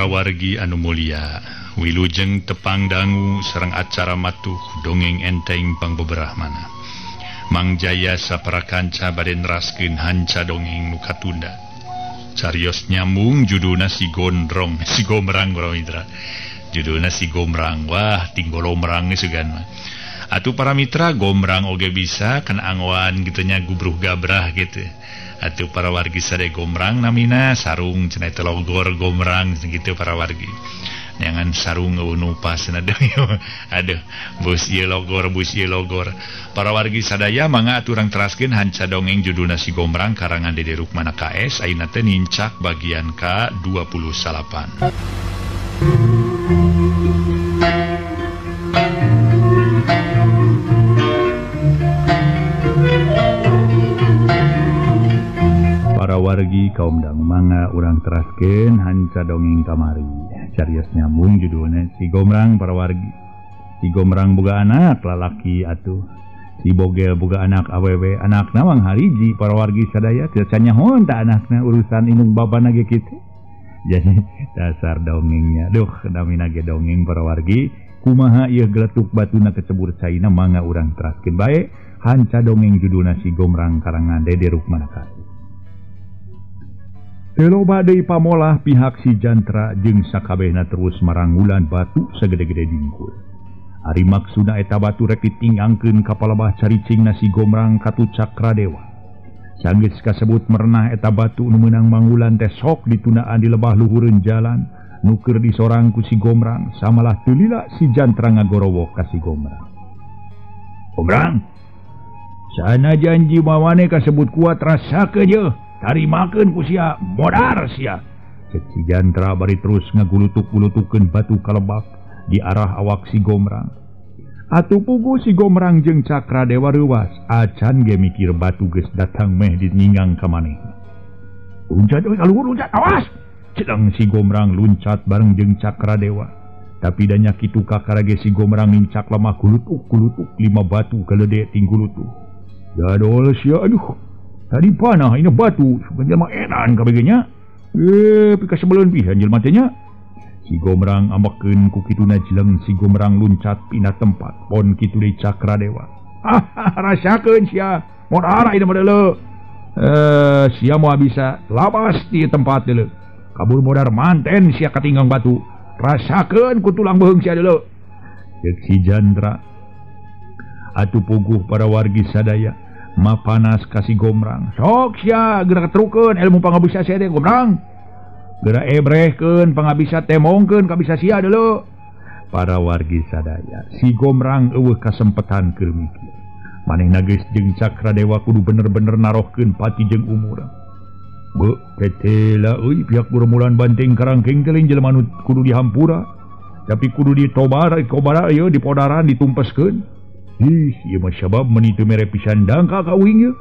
Para wargi anu mulia, wilujeng tepang dangu sareng acara matuh dongeng enteng pangbeberahmana. Mang Jaya saparakanca bade neraskeun hanca dongeng nu katunda. Carios nyambung judulna si Gondrong, si Gombrang para mitra. Judulna si Gombrang, wah tinggolomrang sugan mah. Atuh para mitra gombrang oge bisa kana anggoan kitu nya gubruh gabrah gitu. Atuh para wargi sade gombrang namina sarung cenah teh logor gombrang gitu para wargi. Neangan sarung nu pas aduh bus ieu logor bus ieu logor. Para wargi sadaya mangga atuh urang teraskeun hanca dongeng judulna si Gombrang karangan Dede Rukmana KS ayeuna teh nincak bagian ka 28. Para wargi kaum dangu mangga urang teraskeun hanca dongeng kamari. Carios nyambung judulna si Gombrang para wargi. Si Gombrang boga anak lalaki atuh. Si Bogel boga anak awewe, anakna mah hariji para wargi sadaya teu canyahoan ta anakna urusan indung bapana ge kitu. Jadi dasar dongengnya. Duh, namina ge dongeng para wargi. Kumaha ieu geletuk batuna kecebur caina mangga urang teraskeun bae hanca dongeng judulna si Gombrang karangan Dede Rukmana. Teu loba deui pamolah pihak si Jantra jeung sakabehna terus maranggulan batu sagede-gede dingkul. Ari maksudna eta batu rek ditinggangkeun ka palebah caricingna si Gombrang katu Cakradewa. Sanggeus kasebut merenah eta batu nu meunang manggulan teh sok ditundaan di lebah luhureun jalan nu keur disorang ku si Gombrang samalah teu lila si Jantra ngagorowoh ka si Gombrang. Gombrang, sana janji mawane kasebut kuat rasakeun yeuh. Tarimakeun ku sia, modar sia. Cek si Jantra bari terus ngagulutuk-gulutukeun batu kalebak di arah awak si Gombrang. Atuh pugu si Gombrang jeung Cakradewa reuwas, acan ge mikir batu geus datang meh diningang ka manehna. Luncat euy ka luhur luncat, awas. Cedang si Gombrang luncat bareng jeung Cakradewa. Tapi da nya kitu kakara ge si Gombrang nincak lemah gulutuk-gulutuk lima batu galede tinggulutuk. Jadol sia aduh. Tadi panah ini batu, sebenarnya mah edan kabehnya. Pika sebeleun pisan jelema teh nya. Si Gombrang ambekeun ku kituna jeleng si Gombrang luncat pindah tempat. Pon kitu deui Cakradewa. Ah, rasakeun sia. Modar ieu mah deuleu. Sia moal bisa labas di tempat deuleu. Kabur modar manten sia katinggang batu. Rasakeun ku tulang beuheung sia deuleu. Ceuk si Jantra. Atuh puguh para wargi sadaya. Mapanas kasih Gombrang. Sok sia geura ketrukeun ilmu pangabisa sia teh Gombrang. Geura ebrehkeun pangabisa temongkeun kabisa sia deuleu. Para wargi sadaya, si Gombrang eueuh kasempetan keur mikir. Manehna geus jeung Cakradewa kudu bener-bener narohkeun pati jeung umur. Beuh, tetela euy pihak bermulan banteng karangkeng teh lain jelema nu kudu dihampura. Tapi kudu ditobara, dikobara ieu dipodaran ditumpeskeun. Ih, ieu mah sabab meuni teu mere pisan dangka ka uing ieu.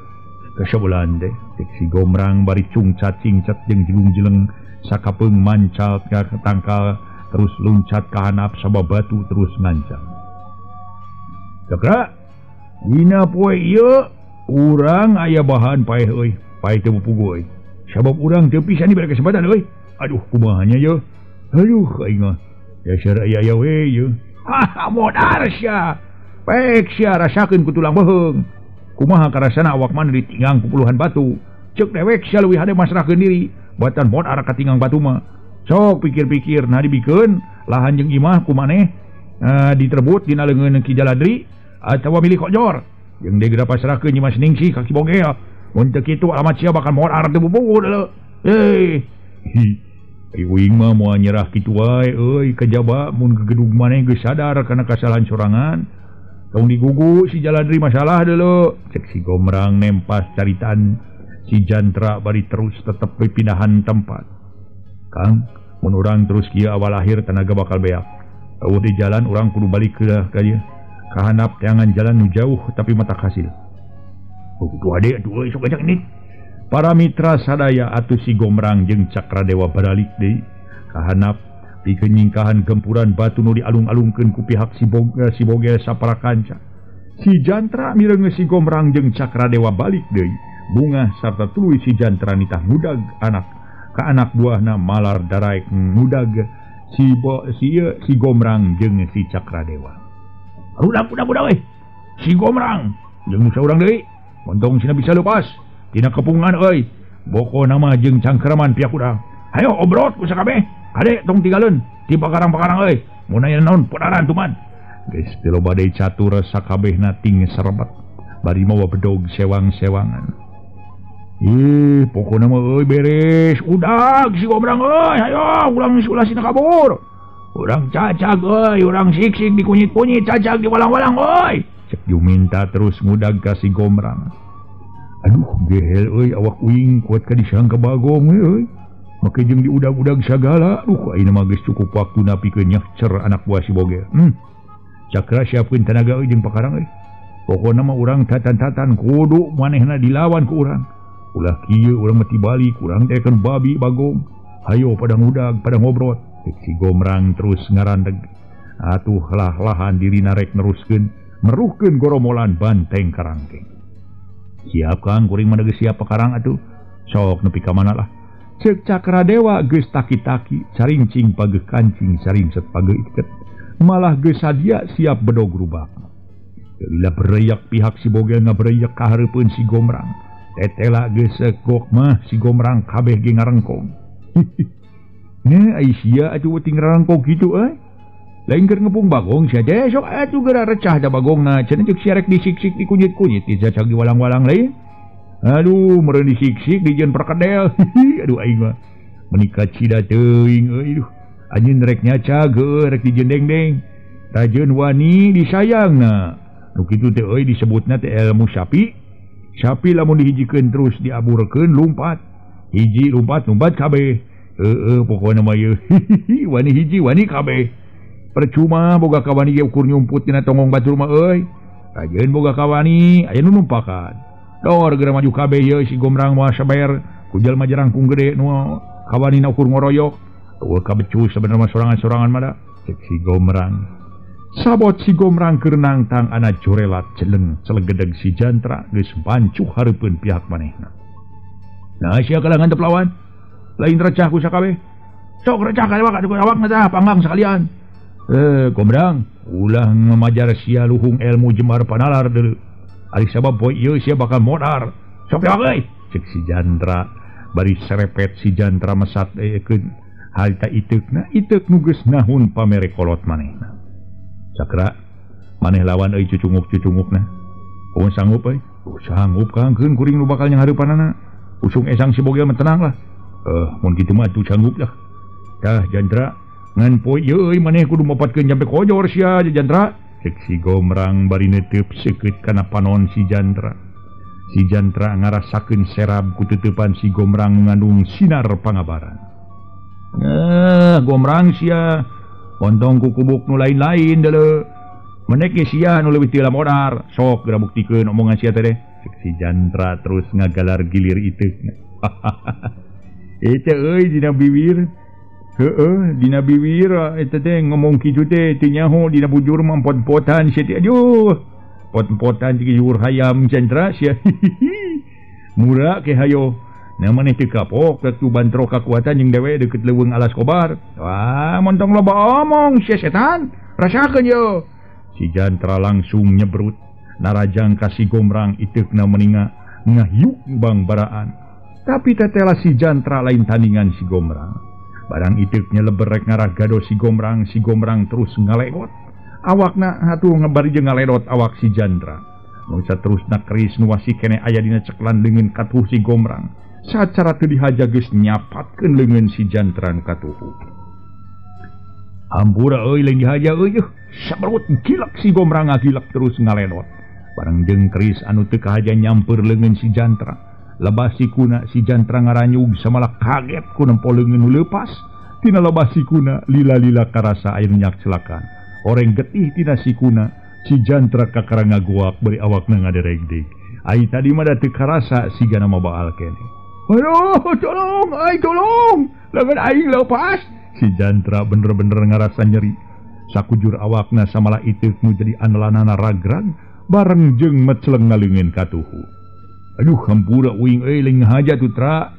Kasabelan teh, cek si Gombrang bari cungcat-cingcat jeung jelung-jeleng sakapeung mancal ka tangkal terus luncat ka handap sabab batu terus ngancang. Cakra, dina poe ieu urang aya bahan paeh euy, paeh teu puguh euy. Sabab urang teu pisan dibere kesempatan euy. Aduh, kumaha nya ieu? Aduh, aing mah dasar aya-aya we ieu. Haha, modar sia. Pek sia rasakeun ku tulang beuheung. Kumaha karasana awak maneh ditinggang ku puluhan batu. Ceuk dewek sia leuwih hade masrahkeun diri, batan modar katinggang batu mah. Sok pikir-pikir nah dibikeun lahan jeung imah ku maneh diterbut dina leungeun Ki Jaladri atawa milik Kojor. Jeung deui geura pasrahkeun Nyi Mas Ningsih ka Ki Bogel. Mun teu kitu alamat sia bakal modar teu bubuh deuleu. Hei. Uing mah moal nyerah kitu wae euy kajaba mun gegedug maneh geus sadar kana kasalahan sorangan. Tong digugu si Jaladri masalah dulu. Cek si Gombrang nempas caritaan si Jantra bari terus tetep pindahan tempat. Kang, mun urang terus kieu awal akhir tenaga bakal beak. Eueuh di jalan urang kudu balik ke ka dieu. Ka handap teangan jalan nu jauh tapi mata hasil. Oh, kudu ade atuh euy sok ajak ini. Para mitra sadaya atuh si Gombrang jeung Cakradewa baralik deui ka handap. Pikeun nyingkahan gempuran batu nu dialung-alungkeun ku pihak si Bogel saparakanca. Si Jantra mireungeun si Gombrang jeung Cakradewa balik deui. Bungah sarta tuluy si Jantra nitah ngudag anak ka anak buahna malar daraek ngudag si si Gomrang jeung si Cakradewa. Udah euy. Si Gomrang jeung saurang deui. Montong sina bisa lepas tina kepungan euy. Boko nama jeung cangkraman pihak urang. Hayo obrot ku sakabeh. Kade tong tinggalin ti pakarang-pakarang euy. Mun aya naon podaran tuman. Geus teu loba deui catur sakabehna ting serebat. Bari mawa bedog sewang-sewangan. Ih, pokona mah euy beres. Udag si Gomrang euy, hayo urang ulah sina kabur. Urang cacag euy, urang sik-sik dikunyit-kunyit, cacag diwalang-walang euy. Cek Juminta terus ngudag ka si Gomrang. Aduh, gehel euy awak uing kuat ka disangka Bagong euy. Make jeung diudag-udag sagala. Duh, ayeuna mah geus cukup waktu napikeun nyahcer anak buah si Bogel. Cakra siapkeun tanaga euy jeung pakarang euy. Pokona mah urang tatan-tatan kudu manehna dilawan ku urang. Ulah kieu urang mati balik, urang teh kan babi Bagong. Hayo pada ngudag, pada ngobrol. Si Gomrang terus ngarandeg. Atuh lah-lahan diri narek neruskeun, meruhkeun goromolan banteng karangkeng. Siap Kang, kuring mah geus siap pakarang atuh. Sok nepi ka mana lah. Ceuk Cakradewa geus taki-taki, carincing pageuh kancing, saringset pageuh iket. Malah geus sadia siap bedog rubak. Lila bereyak pihak si Bogel ngabereyak ka hareupeun si Gomrang. Tetela geus sekok mah si Gomrang kabeh ge ngarengkong. Nya ai sia atuh ting ngarengkong kitu euy. Lain keur ngepung Bagong sia teh sok atuh geura recah da Bagongna cenah ceuk sia rek disiksik dikunyit-kunyit dicacag diwalang-walang lain. Aduh meureun disiksik dijieun perkedel. Aduh aing mah meuni kacida teuing euy duh. Anjeun rek nyacag heueuh rek dijieun dengdeng. Rajeun wani disayangna. Nu kitu teh euy disebutna teh ilmu sapi. Sapi lamun dihijikeun terus diaburkeun lumpat. Hiji lumpat lumpat kabeh. Heueuh pokona mah ieu wani hiji wani kabeh. Percuma boga kawani ge ukur nyumput dina tonggong batur mah euy. Rajeun boga kawani aya nu numpakan. Dor geura maju kabeh ieu si Gomrang moal saber ku jelema jarangkung gede nu kawanina ukur ngoroyok. Eueuh kabecus sabenerna mah sorangan-sorangan mah da. Cek si Gomrang. Sabot si Gomrang keur nangtang ana jorelat celeng celegedeg si Jantra geus pancuh hareupeun pihak manehna. Nah sia kalangan teu lawan. Lain recah ku sakabeh. Sok recah ka awak awak tah panggang sekalian. Gomrang ulah ngamajar sia luhung ilmu jembar panalar deuleu. Ari sabab poe ieu sia bakal modar. Sok euy. Cek si Jantra bari serepet si Jantra mesat eukeun harita iteukna iteuk nu geus nahun pamere kolot manehna. Cakra maneh lawan euy cucunguk-cucungukna. Eueun sanggup euy. Sanggup Kang keun kuring nu bakal nyanghareupanana. Usung esang si Bogel mah tenang lah. Mun kitu mah atuh sanggup lah. Tah Jantra ngan poe ieu euy maneh kudu mopatkeun jampe kojor sia Jantra. Cek si Gomrang bari neuteub seukeut kana panon si Jantra. Si Jantra ngarasakeun serab ku teuteupan si Gomrang ngandung sinar pangabaran. Gomrang sia Ontong ku kubuk nu lain-lain deuleu. Menek ge sia nu leuwih ti modar. Sok geura buktikeun omongan sia teh deh. Cek si Jantra terus ngagalar gilir iteukna. Eta euy dina bibir. Heueuh dina bibir eta teh ngomong kitu teh teu nyaho dina bujur mah pot-potan sia teh. Aduh. Pot-potan jeung juhur hayam Jantra sia. Murah ke hayo. Nah maneh teu kapok rek bantrok kakuatan jeung dewe deukeut leuweung alas kobar. Wah, montong loba omong sia setan. Rasakeun yo. Si Jantra langsung nyebrut narajang ka si Gomrang iteukna meninga ngahiuk bang baraan. Tapi tetela si Jantra lain tandingan si Gomrang. Barang iteuknya leberek ngarah gado si Gomrang terus ngalegot. Awakna atuh ngebari jeung ngaledot awak si Jantra. Mangsa terus na keris nu wasi keneh aya dina ceklan leungeun katuh si Gomrang. Sacara teu dihaja geus nyapatkeun leungeun si Jantra nu katuhu. Hampura euy lain dihaja euy. Sabarut gilak si Gomrang ngagilak terus ngaledot. Barang jeung keris anu teu kahaja nyamper leungeun si Jantra. Lebah sikuna si Jantra ngaranyug samalah kaget ku nempo leungeun nu leupas. Tina lebah sikuna lila-lila karasa aya nu nyakselakan. Oreng getih tina sikuna si Jantra kakara ngaguak bari awakna ngaderegdeg. Ai tadi mah da teu karasa sigana mah baal keneh. Aduh, tolong, ay tolong, lengan aing lepas. Si Jantra bener-bener ngarasa nyeri. Sakujur awakna samalah iteuk nu jadi andalanana ragrag bareng jeung meceleng ngaleungeun katuhu. Aduh, hampura uing euy lain ngahaja tutra.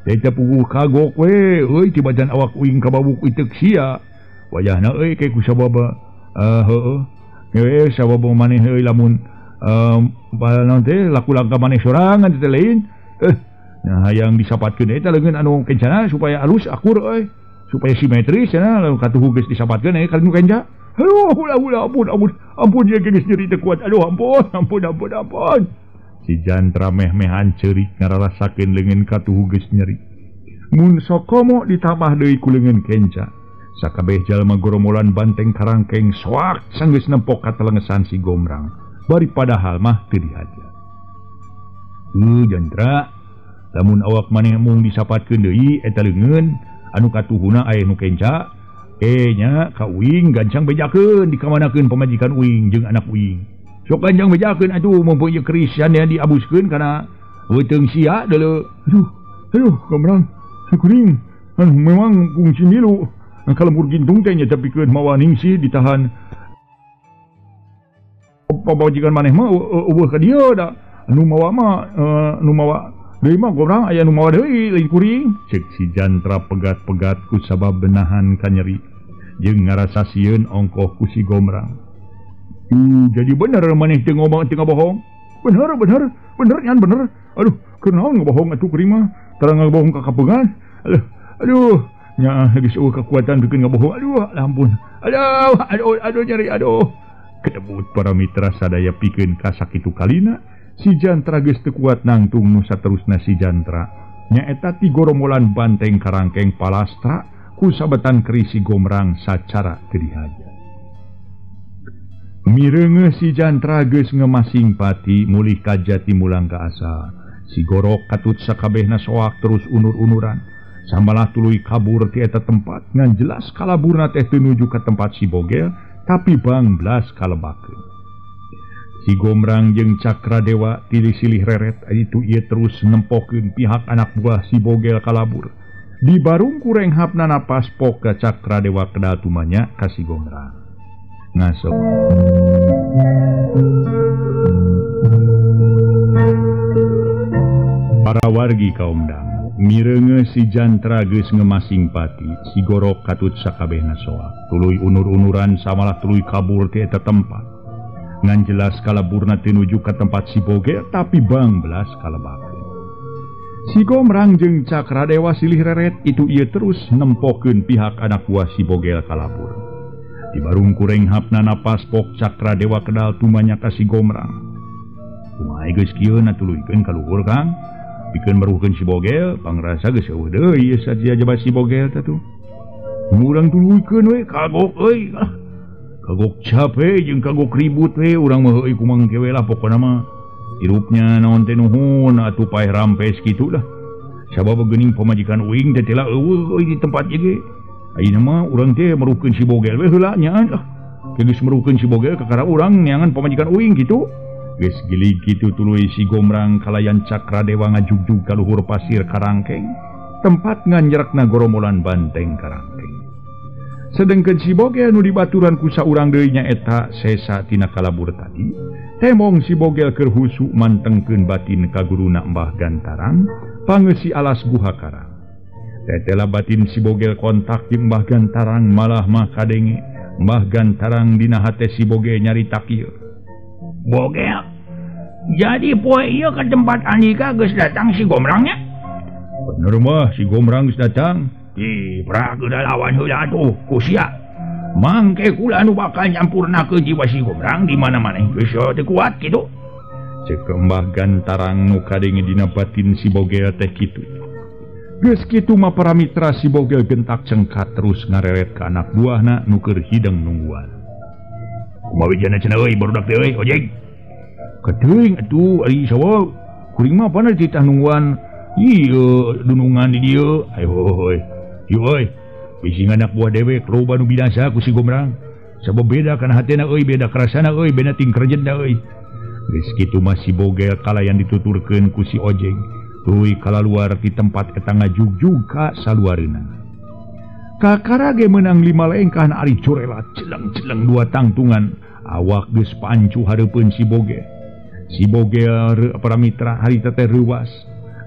Teh puguh kagok we euy tibatan awak uing kababuk iteuk sia. Wayahna euy ke ku sababa heueuh. Heueuh sababa maneh euy lamun naon teh laku langkah maneh sorangan teh lain. Nah hayang disapatkeun eta leungeun anu kencana supaya alus akur euy. Supaya simetris cenah lamun katuhu geus disapatkeun euy ka nu kenca. Aduh ulah ulah ampun ampun ampun ieu geus nyeri teu kuat. Aduh ampun ampun ampun ampun. Si Jantra meh-mehan ceurik ngararasakeun leungeun katuhu geus nyeri. Mun sokomo ditambah deui ku leungeun kenca. Sakabeh jalma goromolan banteng karangkeng soak sanggeus nempok katelengesan si Gomrang. Bari padahal mah teu dihaja. Jantra, lamun awak maneh mung disapatkeun deui eta leungeun anu katuhuna aya nu kenca, nya ka uing gancang bejakeun dikamanakeun pamajikan uing jeung anak uing. Sok gancang bejakeun atuh mumpung ieu keris nya diabuskeun kana weuteung sia deuleu. Aduh, aduh Gomrang, kuring anu memang kungsi milu. Kalembur gintung teh nya tepikeun mawa ningsih ditahan pamajikan maneh mah eueuh ka dieu da anu mawa mah nu mawa deui mah Gomrang aya nu mawa deui lain kuring. Ceuk si Jantra pegat-pegat ku sabab benahan kanyeri jeung ngarasa sieun ongkoh ku si Gomrang. Jadi bener maneh teu ngomong teu ngabohong. Bener bener bener nyan bener. Aduh kunaon ngabohong atuh kuring mah tara ngabohong ka kapeungan. Aduh aduh nya geus eueuh kekuatan bikin ngabohong. Aduh ampun. Aduh aduh aduh nyeri aduh. Kedebut para mitra sadaya pikeun ka sakitu kalina si Jantra geus teu kuat nangtung nu saterusna si Jantra nyaeta ti goromolan banteng karangkeng palastra ku sabetan keris si Gomrang sacara teu dihaja. Mireungeuh si Jantra geus ngemasing pati mulih ka jati mulang ka asa. Si gorok katut sakabehna soak terus unur-unuran. Samalah tuluy kabur ti eta tempat ngan jelas kalaburna teh teu nuju ka tempat si Bogel tapi banglas kalebakeun. Si Gomrang jeung Cakra Dewa tilih silih reret itu ieu terus nempokeun pihak anak buah si Bogel kalabur. Di barung kurenghapna napas pok ka Cakra Dewa kedal tumanya ka si Gomrang. Ngaso. Para wargi kaum dang mireunge si Jantra geus ngemasing pati, si gorok katut sakabehna soak. Tuluy unur-unuran samalah tuluy kabur ti eta tempat. Ngan jelas kalaburna teu nuju ka tempat si Bogel tapi bangbelas kalebakeun. Si Gomrang jeung Cakra Dewa silih reret itu ieu terus nempokeun pihak anak buah si Bogel kalabur. Di barung kurenghapna napas pok Cakra Dewa kedal tumanya ka si Gomrang. Kumaha geus kieu na tuluykeun ka luhur Kang? Pikeun meruhkeun si Bogel, pangrasa geus eueuh deui ieu saja jabat si Bogel teh tuh. Urang tuluykeun we kagok euy. Kagok capek jeung kagok ribut we urang mah heueuy kumang kewe lah pokona mah. Hirupnya naon teh nuhun atuh paeh rampes kitu lah. Sabab geuning pamajikan uing teh teh eueuh euy di tempat ieu ge. Ayeuna mah urang teh meruhkeun si Bogel we heula nya ah. Geus meruhkeun si Bogel kakara urang neangan pamajikan uing kitu. Geus gilig kitu tuluy si Gomrang kalayan Cakra Dewa ngajugjug ka luhur pasir karangkeng tempat nganjerekna goromolan banteng karangkeng. Sedengkeun si Bogel nu dibaturan ku saurang deui nyaeta sesa tina kalabur tadi, temong si Bogel keur husu mantengkeun batin ka guruna Mbah Gantarang pangeusi alas guha karang. Tetela batin si Bogel kontak jeung Mbah Gantarang malah mah kadenge Mbah Gantarang dina hate si Bogel nyarita kieu. Bogel, jadi poe ieu ke tempat Andika geus datang si Gomrangnya? Bener mah si Gomrang geus datang. Ih, prageuna lawan heula atuh ku sia. Mangke kula nu bakal nyampurnakeun jiwa si Gomrang di mana-mana geus teu kuat kitu. Ceuk Mbah Gantarang nu kadenge dina batin si Bogel teh kitu. Geus kitu mah para mitra si Bogel gentak cengkat terus ngareret ka anak buahna nu keur hideng nungguan. Kumaha wijana cenah euy barudak teh euy ojeg. Kateuing atuh ari sawa kuring mah pana dititah nungguan ieu dunungan di dieu. Ayo heuy. Ieu euy bisi anak buah dewek loba nu binasa ku si Gomrang. Sabab beda kana hatena euy beda karasana euy beda tingkerjedna euy. Geus kitu mah si Bogel kalayan dituturkeun ku si ojeg. Tuluy kalaluar ti tempat eta ngajugjug ka saluareuna. Kakara ge meunang 5 lengkah ari curela celeng-celeng 2 tangtungan awak geus pancu hareupeun si Bogel. Si Bogel para mitra harita teh reuwas.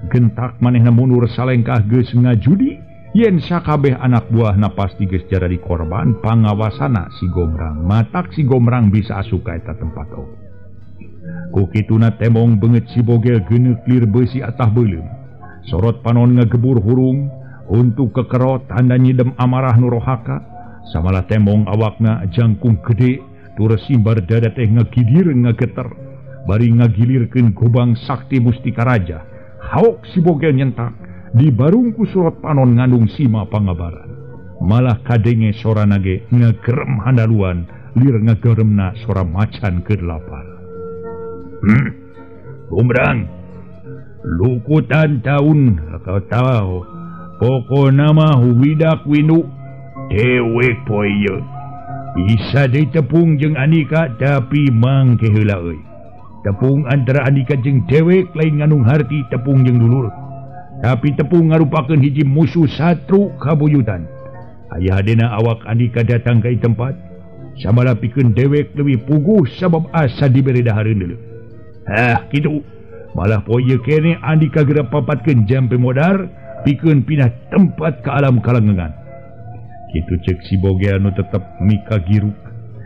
Gentak manehna mundur salengkah geus ngajudi yen sakabeh anak buahna pasti geus jadi korban pangawasana si Gomrang. Matak si Gomrang bisa asup ka eta tempat oge. Ku kituna temong beungeut si Bogel geuneuk lir beusi atah beuleum. Sorot panon ngagebur hurung untuk kekerot tanda nyidem amarah nu rohaka. Samalah temong awakna jangkung gede tur simbar dada teh ngagidir ngageter bari ngagilirkeun gobang sakti mustika raja. Haok si Bogel nyentak dibarung ku sorot panon ngandung sima pangabaran. Malah kadenge sorana ge ngagerem handaluan lir ngageremna sora macan ke-8. Gomrang lukutan taun kau tahu pokona mah widak winu dewek poe ieu bisa ditepung jeung Andika tapi mangke heula euy. Tepung antara Andika jeung dewek lain ngandung harti tepung jeung dulur, tapi tepung ngarupakeun hiji musuh satru kabuyutan. Aya hadena awak Andika datang ka ieu tempat samalah pikeun dewek leuwih puguh sabab asa dibere dahareun deuleu. Hah kitu malah poe ieu keneh Andika geura papatkeun jampe modar pikeun pindah tempat ka alam kalangengan. Kitu ceuk si Bogel nu tetep mika giruk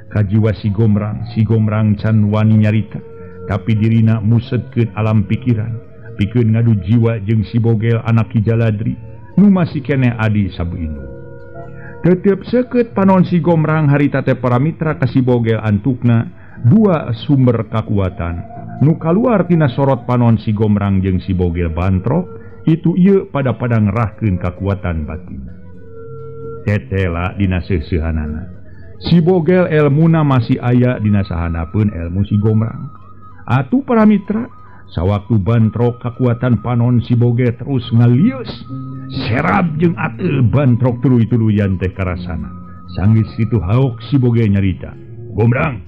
kajiwa si Gomrang. Si Gomrang can wani nyarita tapi dirina musetkeun alam pikiran pikeun ngadu jiwa jeung si Bogel anak Ki Jaladri nu masih keneh adi sabu indung. Tetep seukeut panon si Gomrang harita teh para mitra ka si Bogel antukna dua sumber kakuatan nu kaluar tina sorot panon si Gomrang jeung si Bogel bantrok itu ieu pada pada ngerahkeun kakuatan batin. Tetela dina seuseuhanana si Bogel elmuna masih aya dina sahanapeun elmu si Gomrang. Atuh para mitra sawaktu bantrok kakuatan panon si Bogel terus ngalius serab jeung ateul bantrok tuluy-tuluyan teh karasana. Sanggeus kitu haok si Bogel nyarita, Gomrang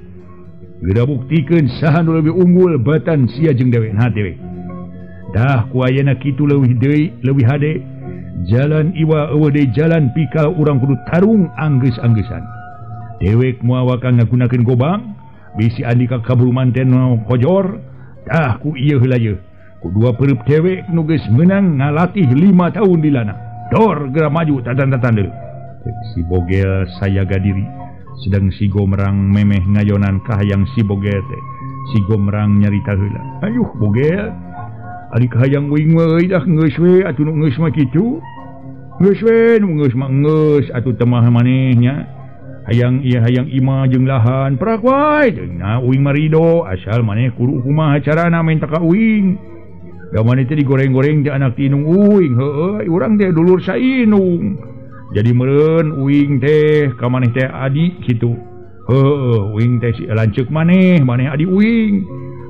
geura buktikeun saha nu leuwih unggul batan sia jeung dewek na dewek. Dah ku ayeuna kitu leuwih deui leuwih hade jalan iwa eueuh deui jalan pikal urang kudu tarung anggeus-anggeussan. Dewek moal waka ngagunakeun gobang bisi Andika kaburu manten kojor. Dah ku ieu heula yeuh ku dua pereup dewek nu geus meunang ngalatih 5 tahun dilana. Dor geura maju tatan-tatan deui. Si Bogel sayaga diri sedang si Gomrang memeh ngayonan kahayang si Bogel teh. Si Gomrang nyarita heula, ayuh Bogel ari kahayang uing we dah geus we atuh nu geus mah kitu geus we nu geus mah geus atuh temah maneh nya hayang ieu hayang imah jeung lahan perak wae nah uing mah rido asal maneh kudu kumaha carana minta ka uing da maneh teh digoreng-goreng teh anak ti indung uing heueuh urang teh dulur saindung jadi meureun uing teh ka maneh teh adi kitu heueuh uing teh si lanceuk maneh maneh adi uing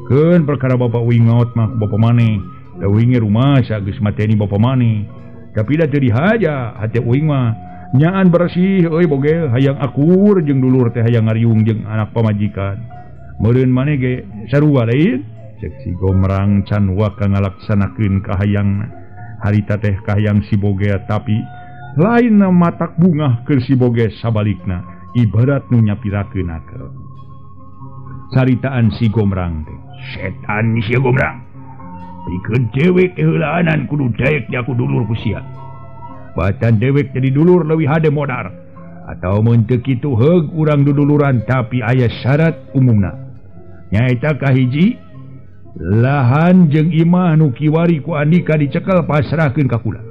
keun perkara bapak uing maot mah bapak maneh da uing ge rumasa geus mateni bapak maneh tapi da teu dihaja hate uing mah nyaan bersih euy Bogel hayang akur jeung dulur teh hayang ngariung jeung anak pamajikan meureun maneh ge sarua lain ceuk si Gomrang can waka ngalaksanakeun kahayangna harita teh kahayang si Bogel tapi lain matak bungah keur si Bogel sabalikna ibarat nu nyapirakeun akel. Caritaan si Gomrang teh setan si Gomrang pikeun dewek heulaanan kudu daek ku dulur ku sia. Batan dewek jadi dulur leuwih hade modar atau mun teu kitu heug urang duduluran tapi aya syarat umumna nyaeta kahiji lahan jeung imah nu kiwari ku Andika dicekel pasrahkeun ka kula.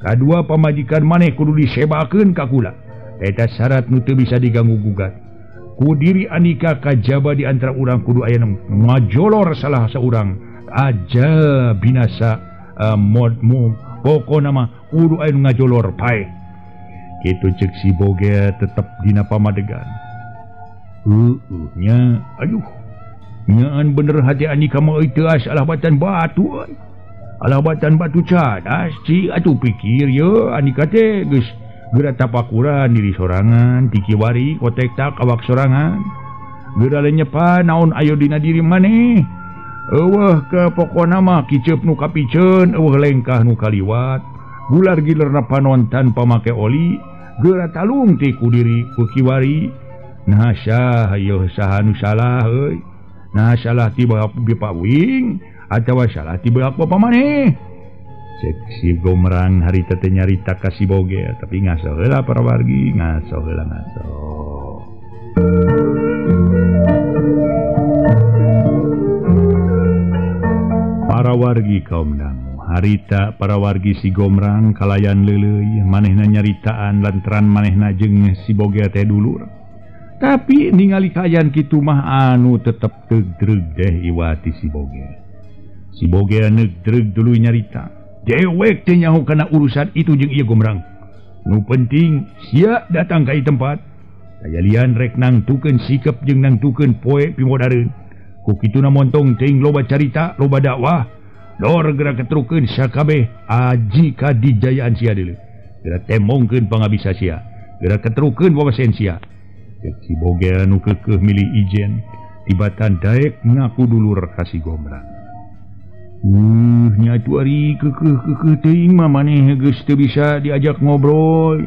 Kadua pamajikan maneh kudu disebakeun ka kula. Eta syarat nu teu bisa diganggu gugat. Ku diri Andika kajaba di antara urang kudu aya nu ngajolor salah saurang aja binasa modmu pokona mah kudu aya nu ngajolor pae. Kitu ceuk si Bogel tetep dina pamadegan. Heueuh nya aduh nyaan bener hati Andika mah euy teu alah batan batu euy. Alah batan batu cadas ci atuh pikir ye Andika teh geus geura tapakuran diri sorangan ti kiwari kotek tak awak sorangan geura lenyepan naon ayo dina diri maneh eueuh ke pokona mah kiceup nu kapiceun eueuh lengkah nu kaliwat gular gilerna panon tanpa make oli geura talung ti ku diri ku kiwari nah sah ieu saha nu salah euy nah salah ti bapak wing atawa salah ti bapak maneh. Cek si Gomrang harita teh nyarita ka si Bogel tapi ngaso heula para wargi, ngaso heula ngaso. Para wargi kaum dangu, harita para wargi si Gomrang kalayan leuleuy manehna nyaritaan lantaran manehna jeung si Bogel teh dulur. Tapi ningali kaayaan kitu mah anu tetep tegdreug deh iwati si Bogel. Si Bogel negdreug dulu nyarita. Dewek teh nyaho kana urusan itu jeung ieu Gomrang. Nu penting sia datang ka ieu tempat. Aya lian rek nangtukeun sikep jeung nangtukeun poe pimodareun. Ku kituna montong teuing loba carita, loba dakwah. Dor geura ketrukeun sakabeh aji kadijayaan sia deuleu. Geura temongkeun pangabisa sia. Geura ketrukeun wawasen sia. Cek si Bogel nu keukeuh milih ijen tibatan daek ngaku dulur ka si Gomrang. Nya ari kekeh-kekeh teuing mah maneh geus teu bisa diajak ngobrol.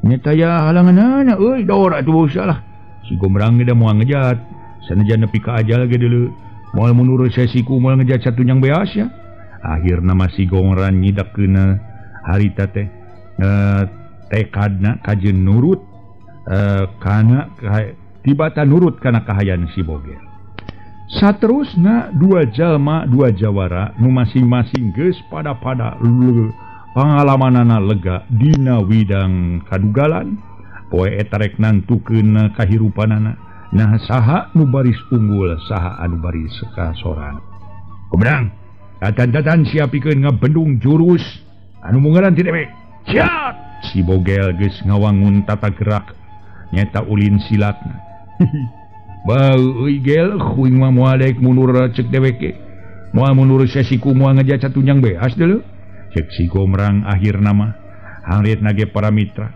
Nya taya halanganana euy dor atuh salah. Si Gomrang ge da moal ngejat. Sanajan nepi ka ajal ge deuleu. Moal mundur sesiku moal ngejat satunyang beas ya. Akhirna mah si Gomrang nyidakeun harita teh tekadna kajeun nurut kana tibatan nurut kana kahayan si Bogel. Saterusna dua jalma dua jawara nu masing-masing geus pada-pada pangalamanana lega dina widang kadugalan poe eta rek nangtukeun kahirupanana. Nah saha nu baris unggul saha anu baris kasoran. Gomrang tatan-tatan siapikeun ngabendung jurus anu munggaran ti dewek. Ciat si Bogel geus ngawangun tata gerak nyata ulin silatna. Bau euy gel kuing mah moal daek mundur cek dewek ge. Moal mundur sesiku moal ngejat satunyang beas deuleu. Cek si Gomrang akhirna mah hangreutna ge para mitra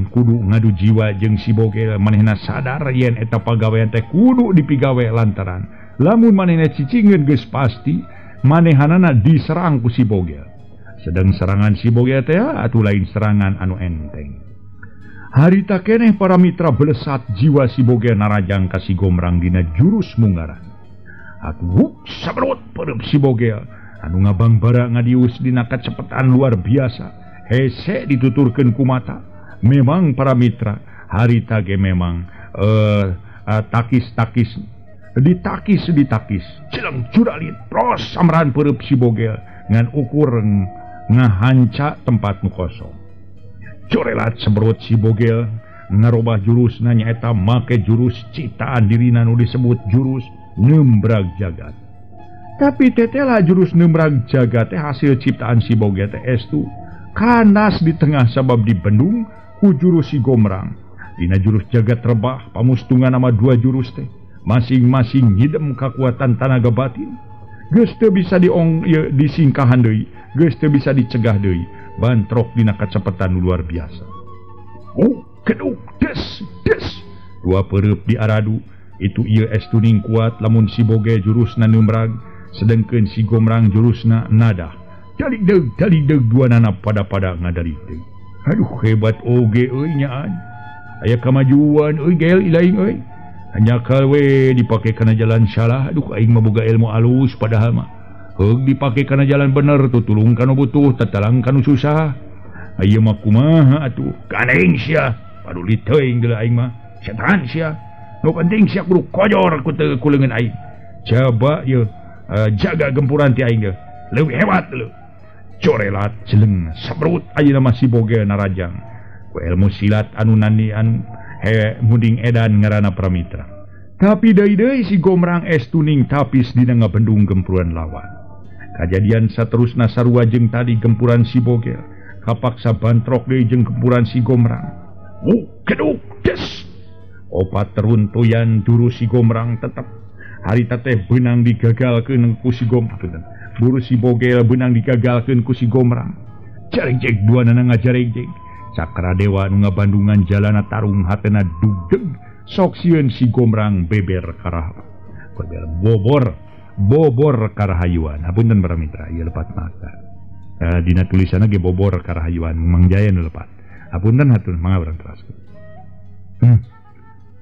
kudu ngadu jiwa jeung si Bogel manehna sadar yen eta pagawean teh kudu dipigawe lantaran lamun manehna cicingeun geus pasti manehanana diserang ku si Bogel. Sedang serangan si Bogel teh atuh lain serangan anu enteng. Harita keneh para mitra belesat jiwa si Bogel narajang ka si Gomrang dina jurus munggaran. Atuh sabrut perep si Bogel anu ngabangbara ngadius dina kacepetan luar biasa. Hese dituturkeun ku mata. Memang para mitra harita ge memang takis-takis ditakis-ditakis cileng curalit pros samran perep si Bogel ngan ukur ngahanca tempat nu kosong. Corelat seberut si Bogel ngarobah jurus nyaeta make jurus ciptaan dirina nu disebut jurus nembrag jagat. Tapi tetela jurus nembrag jagat teh hasil ciptaan si Bogel teh estu kanas di tengah sabab dibendung ku jurus si Gomrang. Dina jurus jagat rebah pamustungan nama dua jurus teh masing-masing ngidem kakuatan tanaga batin. Geus teu bisa diong ieu disingkahan deui, geus teu bisa dicegah deui. Bantrok dina kacepetan luar biasa. Oh, keduk des des. Dua pereup diaradu, itu ieu estuning kuat lamun si Bogel jurusna nembrag, sedengkeun si Gomrang jurusna nadah. Daligdeug dua nana pada-pada ngadaligdeug. Aduh hebat oge euy nyaan. Aya kamajuan euy gel ilaing euy. Hanya we dipake kana jalan salah. Aduh aing mah boga ilmu alus padahal mah. Heug dipake kana jalan bener tutulung kanu butuh tatalang kanu susah. Ayeuna mah kumaha atuh? Kaneng sia, paduli teuing deuleu aing mah. Setan sia. Nu penting sia kudu kojor ku teu ku leungeun aing. Coba ieu jaga gempuran ti aing deuh. Leuwih hebat leuh. Corelat jeleng sabrut ayeuna mah si Bogel narajang. Ku ilmu silat anu nani anu munding edan ngaranna Pramitra. Tapi deui-deui si Gomrang estuning tapis dina ngabendung gempuran lawan. Kajadian saterusna sarua jeung tadi gempuran si Bogel kapaksa bantrok deui jeung gempuran si Gomrang. Keduk des. Opat teruntuyan jurus si Gomrang tetep harita teh beunang digagalkeun ku si Gomrang. Buru si Bogel beunang digagalkeun ku si Gomrang. Jaregjeg duanana ngajaregjeg. Cakra Dewa nu ngabandungan jalana tarung hatena dugdeg sok sieun si Gomrang beber karah beber bobor bobor karahayuan. Hapunten para mitra, ieu lepat mata. Dina tulisanna ge bobor karahayuan Mang Jaya nu lepat. Hapunten hatur mangga urang teraskeun.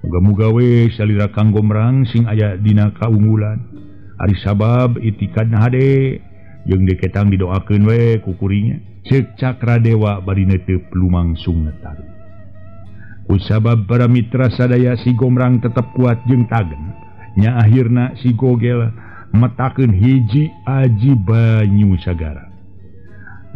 Muga-muga we salira Kang Gomrang sing aya dina kaunggulan. Ari sabab itikadna hade Jeung diketang didoakeun we ku kuringnya. Ceuk Cakradewa bari neuteup lumangsung netaru. Kusabab para mitra sadaya si Gomrang tetep kuat jeung tagen. Nya akhirna si Gogel metakeun hiji aji banyu sagara.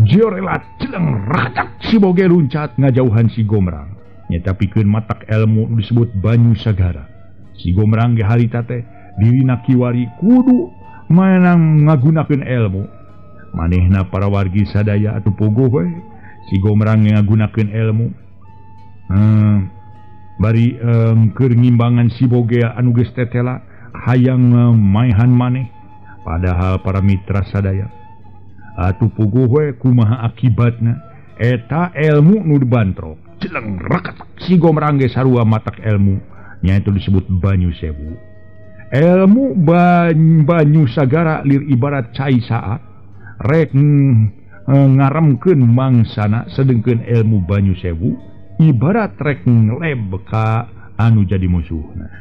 Jorelat celeng ratak si Bogel luncat ngajauhan si Gomrang. Nyata pikeun matak ilmu disebut banyu sagara. Si Gomrang ge harita teh dirina kiwari kudu menang ngagunakeun ilmu. Manehna para wargi sadaya atuh puguh we. Si Gomrang ngagunakeun ilmu. Bari keur ngimbangan si Bogel anu geus tetela hayang maehan maneh. Padahal para mitra sadaya atuh puguh we kumaha akibatna eta ilmu nu dibantrok. Celeng rakat si Gomrang ge sarua matak ilmu nya itu disebut banyu sewu. Ilmu banyu sagara lir ibarat cai saat rek ngaremkeun mangsana, sedengkeun ilmu banyu sewu ibarat rek ngleb ka anu jadi musuhna.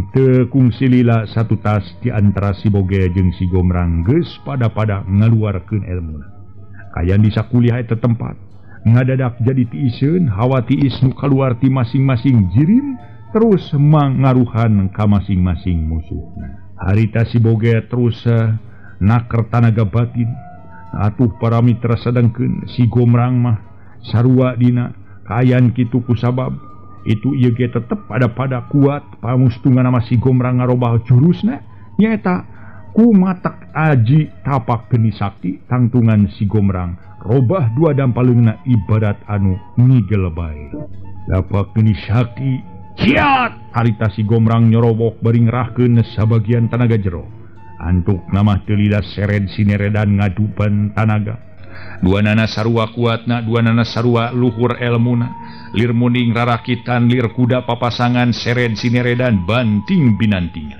Teu kungsi lila satu tas di antara si Bogel jeung si Gomrang geus pada-pada ngaluarkeun elmuna. Kayan di sakuliah eta tempat ngadadak jadi tiiseun hawa tiis nu kaluar ti masing-masing jirim terus mangaruhan ka masing-masing musuhna. Harita si Bogel terus naker tanaga batin. Atuh para mitra sadengkeun si Gomrang mah sarua dina kayan kitu kusabab itu ieu ge tetep pada-pada kuat pamustungan nama si Gomrang ngarobah jurusna nyaeta ku matak aji tapak geni sakti tangtungan si Gomrang robah dua dampaleungna ibarat anu ngigel bae. Tapak geni sakti ciat harita si Gomrang nyorobok bari ngerahkeun sabagian tanaga jero. Antuk nama teu lila sered sineredan ngadupan tanaga. Dua nana sarua kuatna, dua nana sarua luhur elmuna. Lir muning rarakitan, lir kuda papasangan sered sineredan banting binantingan.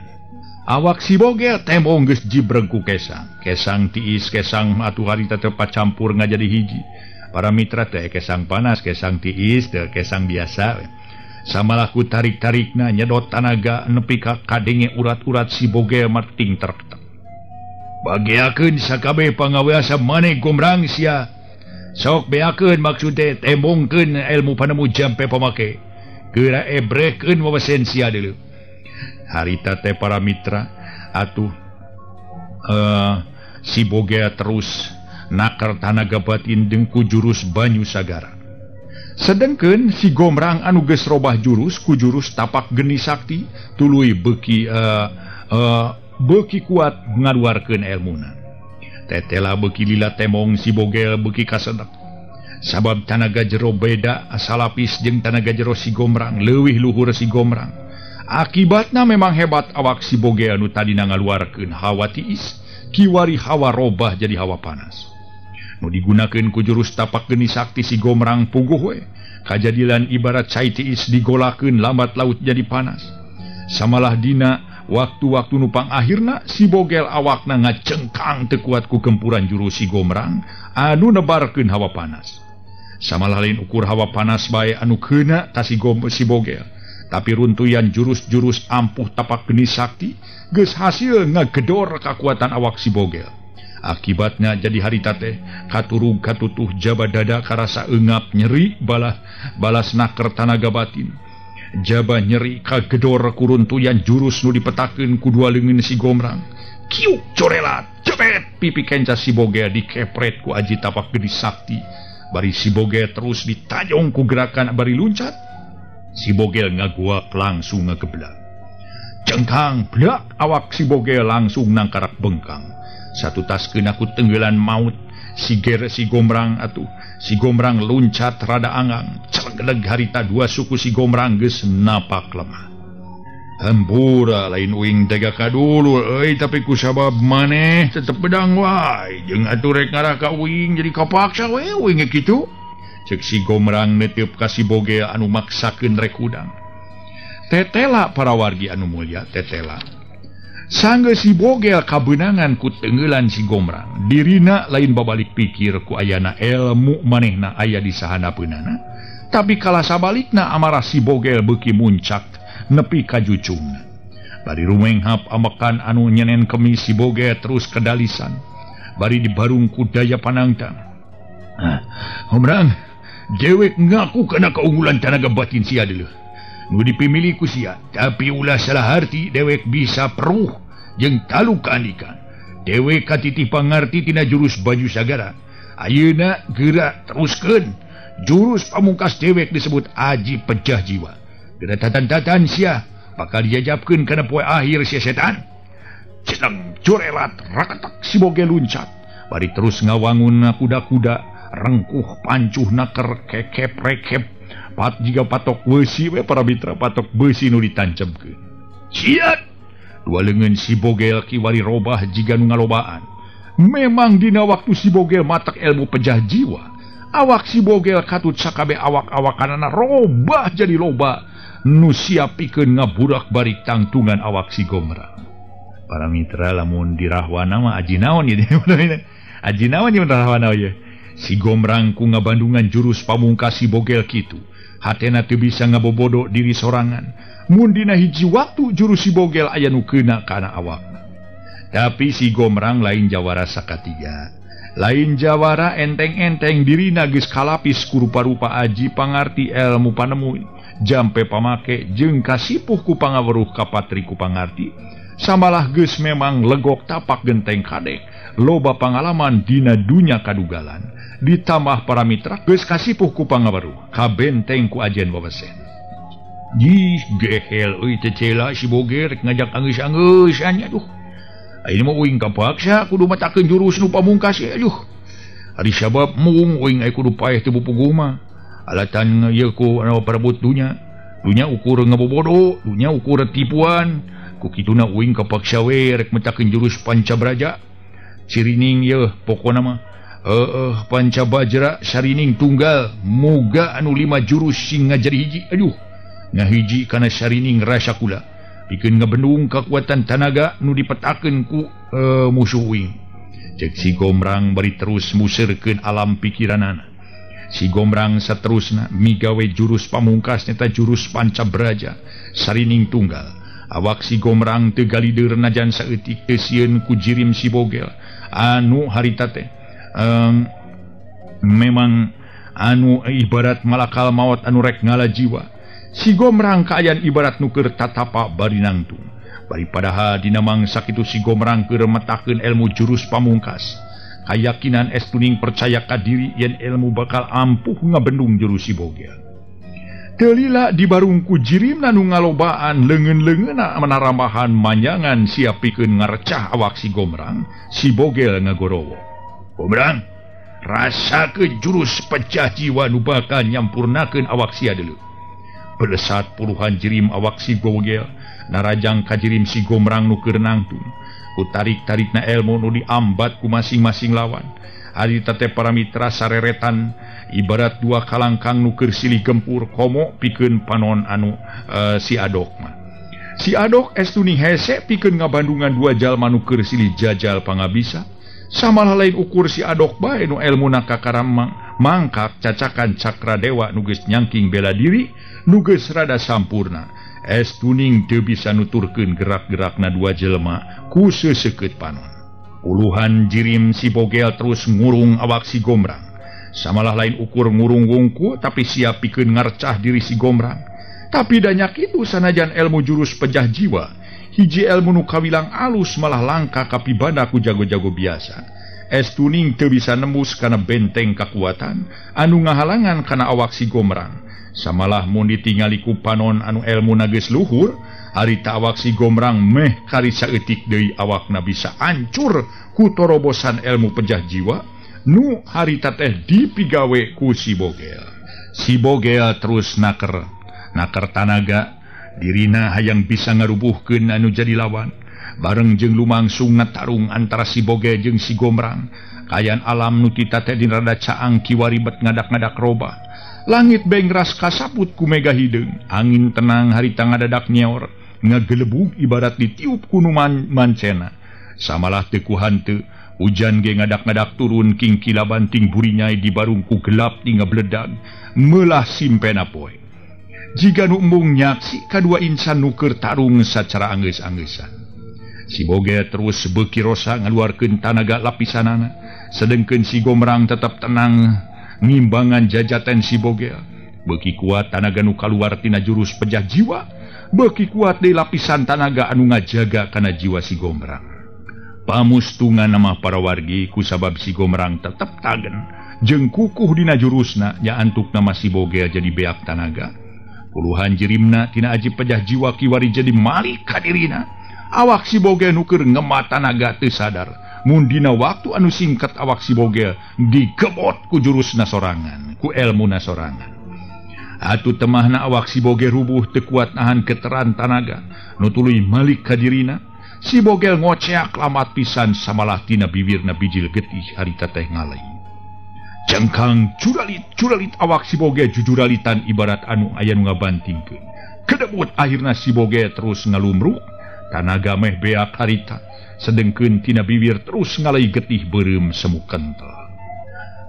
Awak si Bogel tembong geus jibreg ku kesang. Kesang tiis, kesang atuh harita teu pacampur ngajadi hiji. Para mitra teh kesang panas, kesang tiis, teh kesang biasa. Samalah ku tarik-tarikna nyedot tanaga nepi ka kadenge urat-urat si Bogel marting terketek. Bageakeun sakabeh pangaweasa maneh Gomrang sia. Sok beakeun maksud teh tembongkeun ilmu panemu jampe pamake. Geura ebrehkeun wawasen sia deuleu. Harita teh para mitra atuh si Bogel terus nakar tanaga batin jeung ku jurus banyu sagara. Sedengkeun si Gomrang anu geus robah jurus ku jurus tapak geni sakti tuluy beuki beuki kuat ngaluarkeun elmuna. Tetela beuki lila temong si Bogel beuki kasedek. Sabab tanaga jero beda asalapis jeung tanaga jero si Gomrang leuwih luhur si Gomrang. Akibatna memang hebat awak si Bogel anu tadina ngaluarkeun hawa tiis kiwari hawa robah jadi hawa panas. Nu digunakeun ku jurus tapak geni sakti si Gomrang puguh we. Kajadilan ibarat cai tiis digolakeun lambat laut jadi panas. Samalah dina waktu-waktu nupang akhirna si Bogel awakna ngacengkang teu kuat ku gempuran jurus si Gomrang anu nebarkeun hawa panas. Samalah lain ukur hawa panas bae anu keuna ka si Bogel, tapi runtuyan jurus-jurus ampuh tapak geni sakti geus hasil ngagedor kakuatan awak si Bogel. Akibatnya jadi harita teh katurug katutuh jaba dada karasa eungap nyeri balah balas naker tanaga batin. Jaba nyeri kagedor kuruntuyan jurus nu dipetakeun ku dua leungeun si Gomrang. Kiuk corelat cepet pipi kenca si Bogel dikepret ku aji tapak geni sakti. Bari si Bogel terus ditajong ku gerakan bari luncat. Si Bogel ngaguak langsung ngageblak. Cengkang blak awak si Bogel langsung nangkarak bengkang. Satu tas kena ku tenggelan maut si ger si Gomrang atuh si Gomrang luncat rada angang celegleg harita dua suku si Gomrang geus napak lemah. Hampura lain uing tega kadulur euy tapi ku sabab maneh tetep bedang wae jeung atuh rek ngarah ka uing jadi kapaksa we uing ge kitu. Ceuk si Gomrang neteup ka si Bogel anu maksakeun rek hudang. Tetela para wargi anu mulia tetela. Sanggeus si Bogel kabeunangan ku tenggelan si Gomrang. Dirina lain babalik pikir ku ayana ilmu manehna aya di sahanapeunana. Tapi kala sabalikna amarah si Bogel beuki muncak nepi ka jucungna. Bari rumenghap amekan anu nyenen kemis si Bogel terus kedalisan. Bari dibarung ku daya panangtang. Gombrang, dewek ngaku kana keunggulan tanaga batin sia deuleuh. Nu dipimili ku sia, tapi ulah salah harti dewek bisa peruh jeung talu kaandikan. Dewek katitih pangarti tina jurus baju sagara. Ayeuna geura teruskeun. Jurus pamungkas dewek disebut aji pecah jiwa. Geura tatan-tatan sia bakal dijajabkeun kana poe akhir sia setan. Ceneng corelat raketak si Bogel luncat. Bari terus ngawangun kuda-kuda rengkuh pancuh naker kekep rekep pat jiga patok besi we para mitra patok besi nu ditancapkeun. Siat! Dua leungeun si Bogel kiwari robah jiga nu ngalobaan. Memang dina waktu si Bogel matak ilmu pejah jiwa, awak si Bogel katut sakabe awak-awakanana robah jadi loba nu siap pikeun ngaburak bari tangtungan awak si Gombrang. Para mitra lamun dirahwana mah aji naon ieu. Aji naon ieu rahwana ieu. Si Gombrang ku ngabandungan jurus pamungkas si Bogel kitu. Hatena teu bisa ngabobodo diri sorangan. Mun dina hiji waktu jurus si Bogel aya nu keuna kana awakna. Tapi si Gombrang lain jawara sakatiga. Lain jawara enteng-enteng dirina geus kalapis ku rupa-rupa aji pangarti ilmu panemu jampe pamake jeung kasipuh ku pangaweruh kapatri ku pangarti. Samalah geus memang legok tapak genteng kadek, loba pangalaman dina dunya kadugalan. Ditambah para mitra geus kasipuh ku pangaweruh, kabenteng ku ajen wawesen. Jih gehel euy teh cela si Bogel rek ngajak anggeus-anggeusan aduh. Ayeuna mah uing kapaksa kudu matakeun jurus nu pamungkas aduh. Ari sabab mung uing aya kudu paeh teu puguh mah. Alatan ieu ku anu parebut dunya. Dunya ukur ngabobodo, dunya ukur tipuan. Ku kituna uing kapaksa we rek metakeun jurus Pancabraja. Cirining yeuh pokona mah heueuh Pancabajra sarining tunggal muga anu 5 jurus sing ngajari hiji. Aduh, ngahiji kana sarining rasa kula pikeun ngabendung kakuatan tanaga nu dipetakeun ku musuh uing. Cek si Gombrang bari terus museurkeun alam pikiranana. Si Gombrang saterusna migawe jurus pamungkas nyata jurus Pancabraja sarining tunggal. Awak si Gombrang teu galider najan saeutik teu sieun ku jirim si Bogel anu harita teh memang anu ibarat malakal maot anu rek ngala jiwa. Si Gombrang kaayaan ibarat nu keur tatapa bari nangtung. Bari padahal dina mangsa kitu si Gombrang keur metakeun ilmu jurus pamungkas. Kayakinan estuning percaya ka diri yen ilmu bakal ampuh ngabendung jurus si Bogel. Telila dibarung ku jirimna nu ngalobaan leungeun-leungeunna manarambahan manyangan siap pikeun ngarecah awak si Gombrang. Si Bogel ngagorowo. Gombrang, rasakeun jurus pecah jiwa nu bakal nyampurnakeun awak sia deuleu. Belesat puluhan jirim awak si Bogel narajang ka jirim si Gombrang nu keur nangtung. Ku tarik-tarikna ilmu nu diambat ku masing-masing lawan. Harita teh para mitra sareretan ibarat dua kalangkang nu keur silih gempur komo pikeun panon anu si Adok mah. Si Adok estuning hese pikeun ngabandungan dua jalma nu keur silih jajal pangabisa. Samalah lain ukur si Adok bae nu elmuna kakaram mangkak cacakan cakra dewa nu geus nyangking bela diri nu geus rada sampurna. Estuning teu bisa nuturkeun gerak-gerakna dua jelema ku seusekeut panon. Puluhan jirim si Bogel terus ngurung awak si Gombrang. Samalah lain ukur ngurung wungku tapi siap pikeun ngarcah diri si Gombrang. Tapi danyak itu sanajan ilmu jurus pejah jiwa, hiji ilmu nu kawilang alus malah langka kapibanda ku jago-jago biasa. Estuning teu bisa nembus kana benteng kakuatan anu ngahalangan kana awak si Gombrang. Samalah mun ditingali ku panon anu elmu geus luhur, harita awak si Gombrang meh kari saeutik deui awakna bisa ancur ku torobosan elmu pejah jiwa nu harita teh dipigawe ku si Bogel. Si Bogel terus naker, naker tanaga dirina hayang bisa ngarubuhkeun anu jadi lawan. Bareng jeung lumangsung ngatarung antara si Bogel jeung si Gombrang. Kaayaan alam nu tita teh dina rada caang kiwari bet ngadak-ngadak robah. Langit bengras kasaput ku mega hideung, angin tenang harita ngadadak nyeor, ngagelebug ibarat ditiup ku nu mancena. Samalah teu ku hanteu, hujan ge ngadak-ngadak turun kingkila banting burinyai di barungku gelap tinggal bledag, meulah simpena poe. Jiga nu embung nyaksi kadua insan nu keur tarung sacara anggeus-anggeusan. Si Bogel terus beuki rosa ngaluarkeun tanaga lapisanana, sedengkeun si Gomrang tetap tenang ngimbangan jajaten si Bogel. Beuki kuat tanaga nu kaluar tina jurus pejah jiwa, beuki kuat deui lapisan tanaga anu ngajaga kana jiwa si Gomrang. Pamustungan nama para wargi kusabab si Gomrang tetep tagen jeung kukuh dina jurusna nya antuk nama si Bogel jadi beak tanaga. Puluhan jirimna tina aji pejah jiwa kiwari jadi malik kadirina. Awak si Bogel nu keur ngema tanaga teu sadar mun dina waktu anu singkat awak si Bogel digebot ku jurusna sorangan, ku elmuna sorangan. Atuh temahna awak si Bogel rubuh teu kuat nahan keteran tanaga nu tuluy malik kadirina. Si Bogel ngoceak lamat pisan samalah tina bibirna bijil getih harita teh ngalai. Cengkang curalit-curalit awak si Bogel jujuralitan ibarat anu aya nu ngabantingkeun. Kedebut akhirna si Bogel terus ngalumruk, tanaga meh beak harita, sedengkeun tina bibir terus ngalai getih beureum semu kental.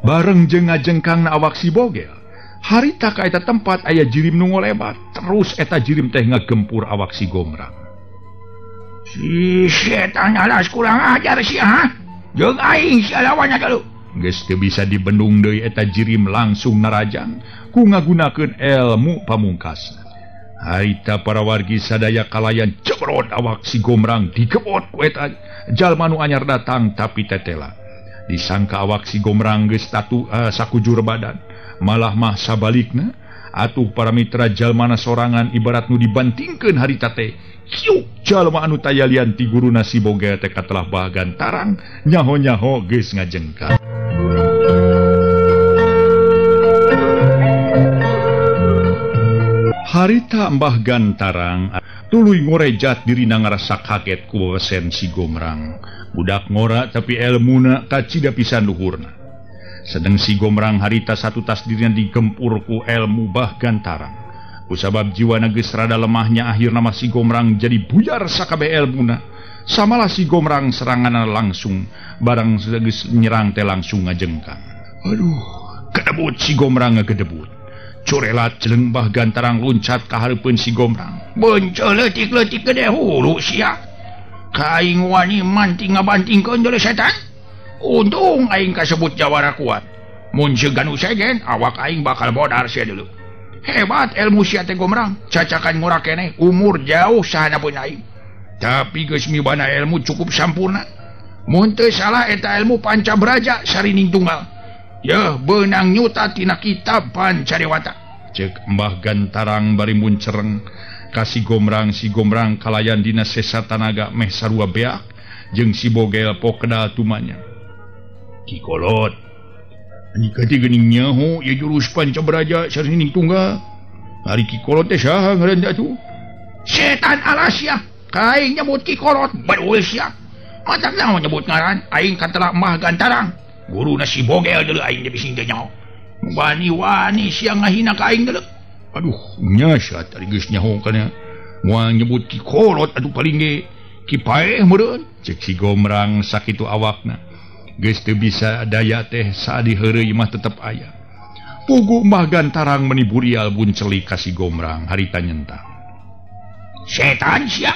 Bareng jeung ngajengkangna awak si Bogel, harita ka eta tempat aya jirim nu ngolebat, terus eta jirim teh ngagempur awak si Gomrang. Si setan alas kurang ajar sia ha? Jeung aing sia lawannya galuh. Geus teu bisa dibendung deui eta jirim langsung narajang ku ngagunakeun elmu pamungkasna. Harita para wargi sadaya kalayan cebrot awak si Gomrang digebot ku eta jalma nu anyar datang tapi tetela. Disangka awak si Gomrang geus tatu sakujur badan, malah mah sabalikna atuh para mitra jalmana sorangan ibarat nu dibantingkeun harita teh. Kiuk jalma anu tayalian ti guruna si Bogel teh katelah Bah Gantarang nyaho-nyaho geus ngajengkang. Harita Mbah Gantarang tuluy ngorejat dirina ngarasa kaget ku wewesen si Gomrang. Budak ngora tapi elmuna kacida pisan luhurna. Sedeng si Gomrang harita satu tas dirina digempur ku elmu Bah Gantarang. Kusabab jiwana geus rada lemahnya akhirna mah si Gomrang jadi buyar sakabeh elmuna. Samalah si Gomrang seranganna langsung barang geus nyerang teh langsung ngajengkang. Aduh, kedebut si Gomrang ngagedebut. Corelat jeleng Bah Gantarang loncat ka hareupeun si Gomrang. Beunceul leutik-leutik gede hulu sia. Ka aing wani manting ngabantingkeun deuleu setan. Untung aing kasebut jawara kuat. Mun segan sejen awak aing bakal bodar sia deuleu. Hebat ilmu sia teh Gomrang, cacakan ngora keneh, umur jauh sahana pun aing. Tapi geus mibana ilmu cukup sampurna. Mun teu salah eta ilmu Panca Braja Sarining Tunggal. Yeuh beunang nyuta tina kitab Pancadewata. Ceuk Mbah Gantarang bari muncereng ka si Gomrang, si Gomrang kalayan dina sesa tanaga meh sarua beak jeung si Bogel pokedal tumanya. Ki Kolot, ani kati geuning nyaho ieu jurus Panca Braja Sarining Tunggal. Ari Ki Kolot teh saha ngaran teh atuh? Setan alas sia, ka aing nyebut Ki Kolot badul sia. Matak naon nyebut ngaran, aing katelah Mbah Gantarang. Guruna si Bogel deuleu aing teh bisi teu nyaho. Wani-wani sia ngahina ka aing deuleu. Aduh, nya sia tadi geus nyaho kana. Moal nyebut Ki Kolot atuh paling ge Ki Paeh meureun. Ceuk si Gomrang sakitu awakna. Geus teu bisa daya teh saadi heureuy mah tetep aya. Pugu Mbah Gantarang meni burial buncelik ka si Gomrang harita nyentang. Setan sia.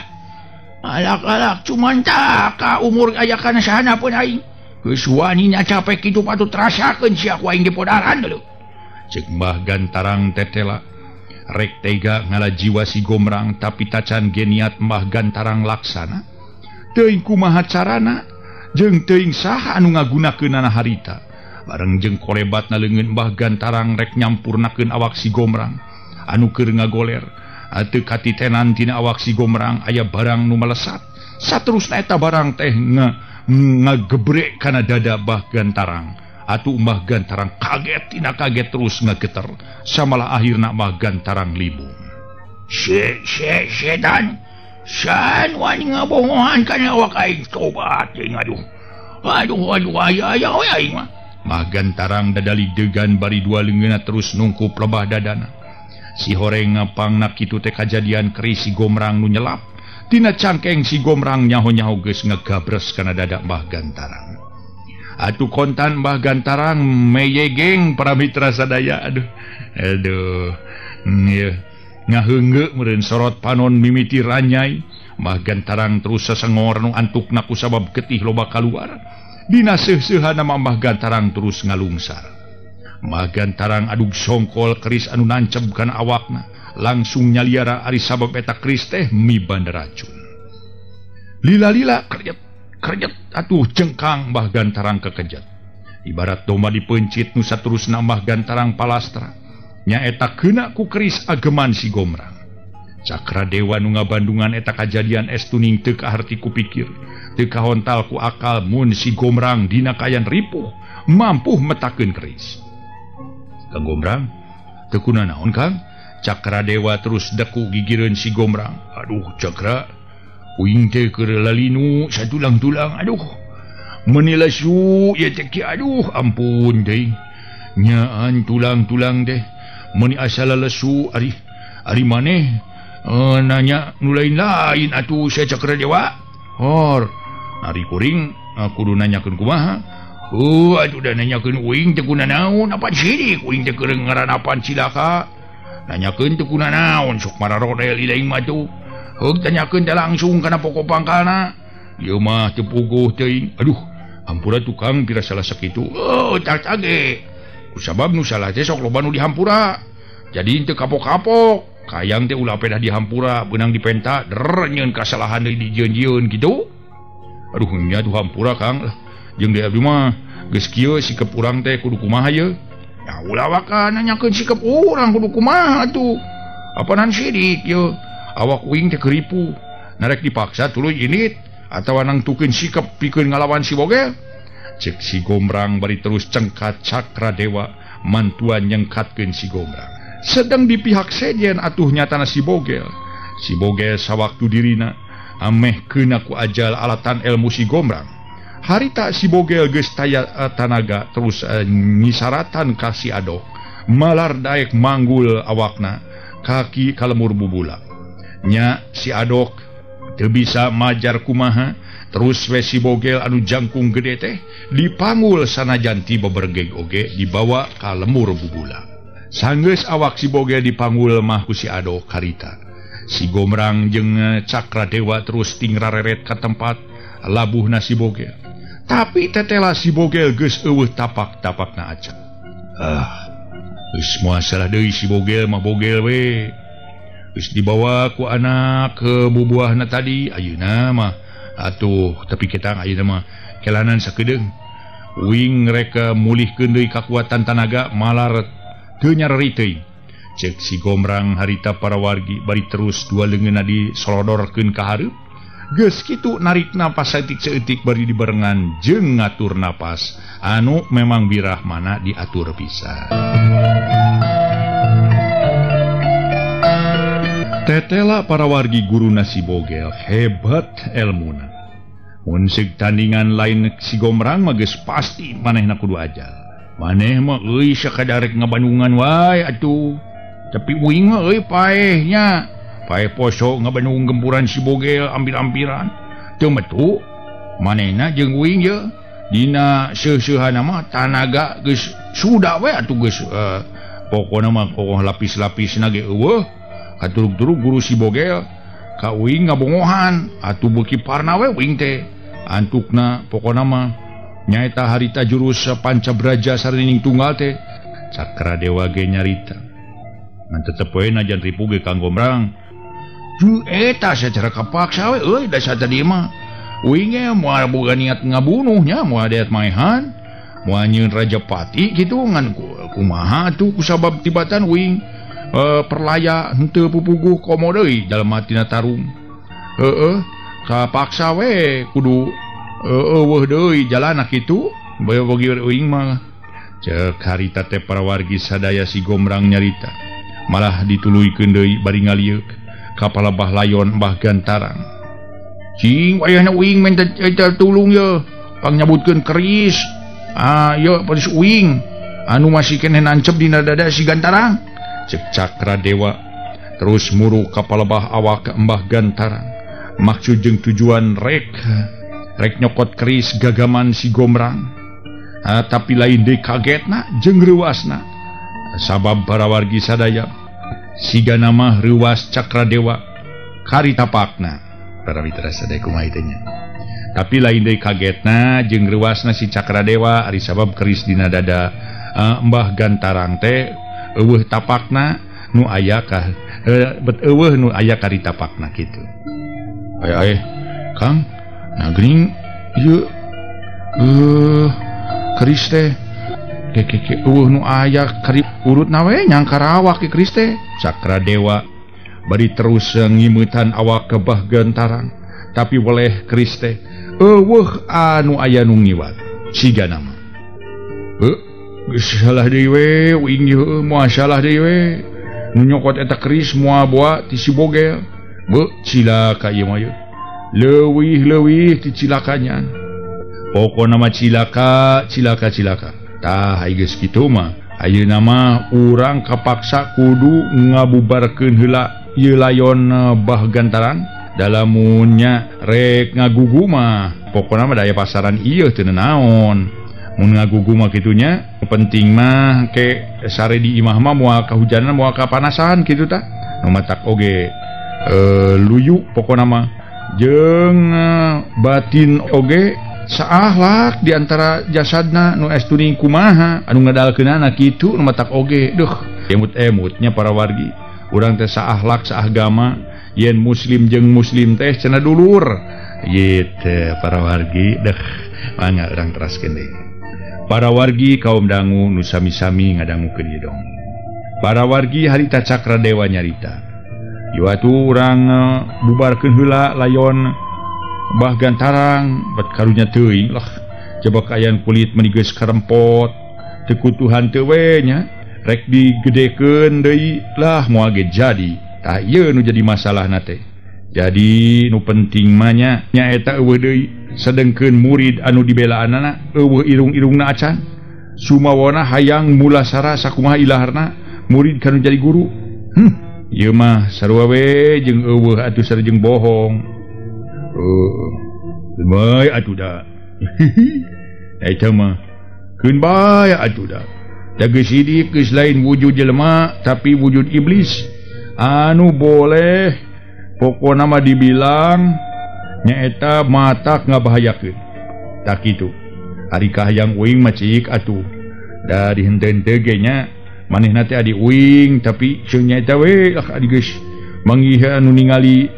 Alak-alak cuman tak ka umur aya kana sahana pun aing. Geus wani nya capek kitu patut rasakeun sia ku aing dipodaran deuleu. Ceuk Mbah Gantarang tetela. Rek tega ngala jiwa si Gomrang tapi tacan ge niat Mbah Gantarang laksana. Teuing kumaha carana jeung teuing saha anu ngagunakeunana harita. Bareng jeung kolebatna leungeun Mbah Gantarang rek nyampurnakeun awak si Gomrang anu keur ngagoler. Ateu katitenan tina awak si Gomrang aya barang nu melesat. Saterusna eta barang teh ngagebrek kana dada Mbah Gantarang. Atuh Mbah Gantarang kaget tina kaget terus ngageter. Samalah akhirna Mbah Gantarang libung. Setan san wani ngabohongan kana awak aing tobat jeung aduh. Aduh aduh aya aya we aing mah. Mbah Gantarang dadali degan bari dua leungeunna terus nungkup lebah dadana. Si horeng ngapangna kitu teh kajadian keris si Gomrang nu nyelap. Tina cangkeng si Gomrang nyaho-nyaho geus ngagabres kana dada Mbah Gantarang. Atuh kontan Mbah Gantarang meyegeng para mitra sadaya. Aduh aduh ieu ngaheunggeuk meureun sorot panon mimiti ranyai. Mbah Gantarang terus sesengor nu antukna ku sabab getih loba kaluar. Dina seuh-seuhana Mbah Gantarang terus ngalungsar. Mbah Gantarang adug songkol keris anu nancep kana awakna, langsung nyaliara ari sabab eta keris teh miban racun. Lila-lila kerjet kerjet atuh cengkang Mbah Gantarang kekejat. Ibarat domba dipencit nu saterusna Mbah Gantarang palastra. Nyaeta keuna ku keris ageman si Gomrang. Cakra Dewa nu ngabandungan eta kajadian estuning teu kaharti ku pikir, teu kahontal ku akal mun si Gomrang dina kayan ripuh mampu metakeun keris. Kang Gomrang, teu kunanaon Kang? Cakra Dewa terus deku gigireun si Gomrang. Aduh Cakra, uing teh keur lalinu satulang-tulang, aduh. Meuni lesu ieu teh ki, aduh ampun deui. Nyaan tulang-tulang teh meuni asal lesu ari ari maneh nanya nu lain-lain atuh saya Cakra Dewa. Hor, ari kuring kudu nanyakeun kumaha? Oh, atuh da nanyakeun uing teh kunanaon apa sirik uing teh keur ngaranapan cilaka. Nanyakeun teh kunanaon sok mararodel ieu mah tuh. Heug tanyakeun teh langsung kana pokok pangkalna. Ieu mah teu puguh teuing. Aduh, hampura tukang pira salah sakitu. Oh, tak tage. Kusabab nu salah teh sok loba nu dihampura. Jadi teu kapok-kapok. Kayang teh ulah pedah dihampura, beunang dipenta, der nyeun kasalahan deui dijieun-jieun kitu. Aduh nya tuh hampura Kang. Jeung deui abdi mah geus kieu sikep urang teh kudu kumaha ye? Ya ulah waka nanyakeun sikep urang kudu kumaha atuh. Apanan sidik ye? Awak uing teh keripu. Narek dipaksa tuluy init atawa nangtukeun sikep pikeun ngalawan si Bogel. Cek si Gomrang bari terus cengkat Cakra Dewa mantuan nyengkatkeun si Gomrang. Sedang di pihak sejen atuh nyatana si Bogel. Si Bogel sawaktu dirina ameh keuna ku ajal alatan ilmu si Gomrang. Harita si Bogel geus taya tanaga terus nyisaratan ka si Adok. Malar daek manggul awakna kaki kalemur bubula. Nya si Adok teu bisa majar kumaha terus we si Bogel anu jangkung gede teh dipanggul sanajan ti bebergeg oge dibawa ka lemur bubula. Sanggeus awak si Bogel dipanggul mah ku si Adok harita. Si Gomrang jeung Cakra Dewa terus tingrareret ka tempat labuhna si Bogel. Tapi tetela si Bogel geus eueuh tapak-tapakna acan. Ah, geus moal salah deui si Bogel mah Bogel we. Geus dibawa ku anak ke bubuahna tadi ayeuna mah atuh tapi kita ayeuna mah kelanan sakedeung. Uing rek mulihkeun deui kakuatan tanaga malar teu nyareri teuing. Cek si Gomrang harita para wargi bari terus dua leungeunna disolodorkeun ka hareup. Geus kitu narik napas saeutik-saeutik bari dibarengan jeung ngatur napas anu memang birah mana diatur pisan. Tetela para wargi guruna si Bogel hebat elmuna. Mun seug tandingan lain si Gomrang mah geus pasti manehna kudu ajal. Maneh mah euy sakadar rek ngabandungan wae atuh. Tapi uing mah euy paeh nya. Paeh poso ngabandung gempuran si Bogel ampir-ampiran. Teu metu manehna jeung uing ye dina seuh-seuhana mah tanaga geus sudah we atuh geus pokona mah kokoh lapis-lapisna ge eueuh. Katurug-turug guru si Bogel ka uing ngabongohan atuh beuki parna we uing teh. Antukna pokona mah nyaeta harita jurus Panca Braja Sarining Tunggal teh. Cakra Dewa ge nyarita ngan tetep we najan ripu ge Kang Gomrang. Ju eta secara kapaksa we euy da tadi mah uing ge moal boga niat ngabunuh nya, moal deat maehan, moal nyieun rajapati kitu ngan kumaha atuh kusabab tibatan uing perlaya henteu pupuguh komo deui jalma tina tarung. Heueuh kapaksa we kudu eueuh deui jalana kitu bae bogi uing mah. Ceuk harita teh para wargi sadaya si Gomrang nyarita malah dituluykeun deui bari ngalieuk ka palabah layon Mbah Gantarang. Cing wayahna uing menta tulung ye pangnyabutkeun keris. Ah ye peris uing anu masih keneh nancep dina dada si Gantarang. Cek Cakra Dewa terus muru ka palebah awak Mbah Gantarang. Maksud jeung tujuan rek rek nyokot keris gagaman si Gomrang. Tapi lain deui kagetna jeung reuasna. Sabab para wargi sadaya siga nama reuas Cakra Dewa kari tapakna. Para mitra sadaya kumaha teh nya. Tapi lain deui kagetna jeung reuasna si Cakradewa ari sabab keris dina dada Mbah Gantarang teh eueuh tapakna nu aya ka bet eueuh nu aya kari tapakna kitu. Aya Kang, nah geuning ieu keris teh keke eueuh nu aya kari urutna we nyangkarawak ke keris teh. Cakradewa bari terus ngimeutan awak ke Mbah Gantarang tapi weleh keris teh eueuh anu aya nu ngiwat siga nama. Geus salah deui we uing ieu moal salah deui we nu nyokot eta keris moal boa ti si Bogel. Beuh cilaka ieu mah ieu. Leuwih-leuwih ti cilakanya. Pokona mah cilaka cilaka cilaka. Tah geus kitu mah ayeuna mah urang kapaksa kudu ngabubarkeun heula ieu layon Mbah Gantarang. Dalamunnya rek ngagugu mah pokona mah daya pasaran ieu teu naon. Mun ngagugu mah kitunya penting mah ke sare di imah mah moal kahujanan moal kapanasan kitu tah. Nu matak oge luyu pokona mah jeung batin oge saahlak di antara jasadna nu estuning kumaha anu ngadalkeunana kitu nu matak oge duh emut-emutnya para wargi urang teh saahlak saagama yen muslim jeung muslim teh cenah dulur gitu para wargi deh mangga urang teraskeun deui. Para wargi kaum dangu nu sami-sami ngadangukeun ieu dong. Para wargi harita Cakradewa nyarita ieu atuh urang bubarkeun heula layon Mbah Gantarang bet karunya teuing lah coba kaayaan kulit meni geus karempot teu kutuhan teu we nya rek digedekeun deui lah moal ge jadi. Tah ieu nu jadi masalahna teh. Jadi nu penting mah nya nyaeta eueuh deui sedengkeun murid anu dibelaanana eueuh irung-irungna acan. Sumawona hayang mulasara sakumaha ilaharna murid kanu jadi guru. Ieu mah sarua we jeung eueuh atuh sareng bohong. Keun bae atuh da. Eta mah keun bae atuh da. Da geus sidik geus lain wujud jelema tapi wujud iblis. Anu boleh pokona mah dibilang nyaeta matak ngabahayakeun. Tah kitu. Ari kahayang uing mah cik atuh. Da dihenteu-henteu ge nya manehna teh adi uing tapi ceung nyaeta we lah adi geus manggih anu ningali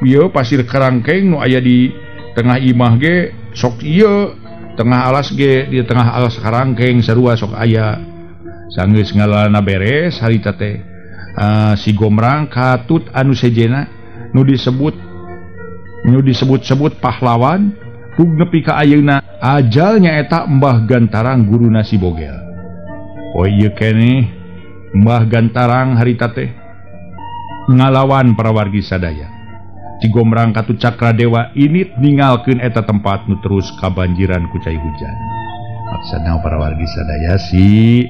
ieu pasir karangkeng nu aya di tengah imah ge sok ieu tengah alas ge di tengah alas karangkeng sarua sok aya. Sanggeus ngalalana beres harita teh si Gomrang katut anu sejena nu disebut-sebut pahlawan pug nepi ka ayeuna ajal nyaeta Mbah Gantarang guruna si Bogel. Oh ieu keneh Mbah Gantarang harita teh ngalawan para wargi sadaya. Si Gomrang katut Cakradewa init ninggalkeun eta tempat nu terus kabanjiran ku cai hujan. Maksudna para wargi sadaya si